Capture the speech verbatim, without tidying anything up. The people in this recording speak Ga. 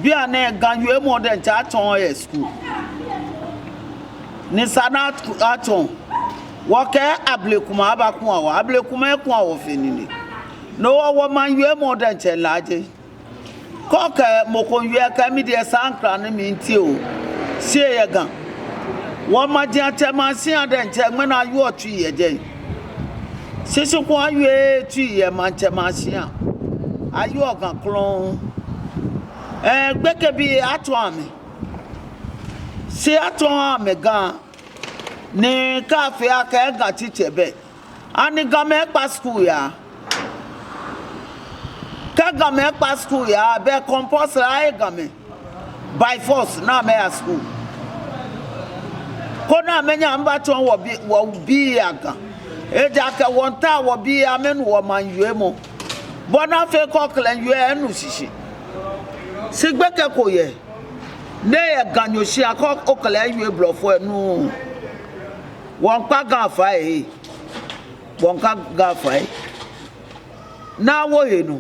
Bianɛ Ga wiemɔ diɛŋtsɛ atsɔɔ yɛ skul. Ni esa ni atsɔɔ. Wɔkɛɛ ablekumɛi abaku wɔ, ablekumɛi eku wɔ fe nine. No hewɔ wɔmaŋ wiemɔ diɛŋtsɛ laaje. Kɛ okɛ mɔ ko wie akɛ mi diɛŋtsɛ saŋkra ni miitee oo, shi eyɛ Ga. Wɔmaŋ diɛŋtsɛ maŋ shia diɛŋtsɛ ŋmɛnɛ awieɔ Twi yɛ jɛi. Shi shi ko awieee Twi yɛ maŋtsɛ maŋ shia. Awieɔ Ga krɔŋŋ. Ɛɛ, gbekɛbii atsɔɔ amɛ. Shi atsɔɔɔ amɛ Ga. Ni kɛ afee akɛ Ga tsitsɛ bɛ, ani Gamɛi kpa skul yaa? Kɛ Gamɛi kpa skul yaa, bɛ compulsory ahe Gamɛi by force ni amɛya skul, koni amɛnyɛ amɛbatsɔɔ wɔbii, wɔbii aGa. Ejaakɛ wɔmiitao wɔbii amɛnu wɔmaŋ wiemɔ. Bɔ ni afee kɛ okɛ lɛ wie enu shishi. Shi gbekɛ ko yɛ ni eyɛ Ganyo shia, kɛ okɛ lɛ wie blɔfo enuuu. Wɔmiikpa Ga fai ee. Wɔmiikpa Ga fai. Ni awo he nɔ.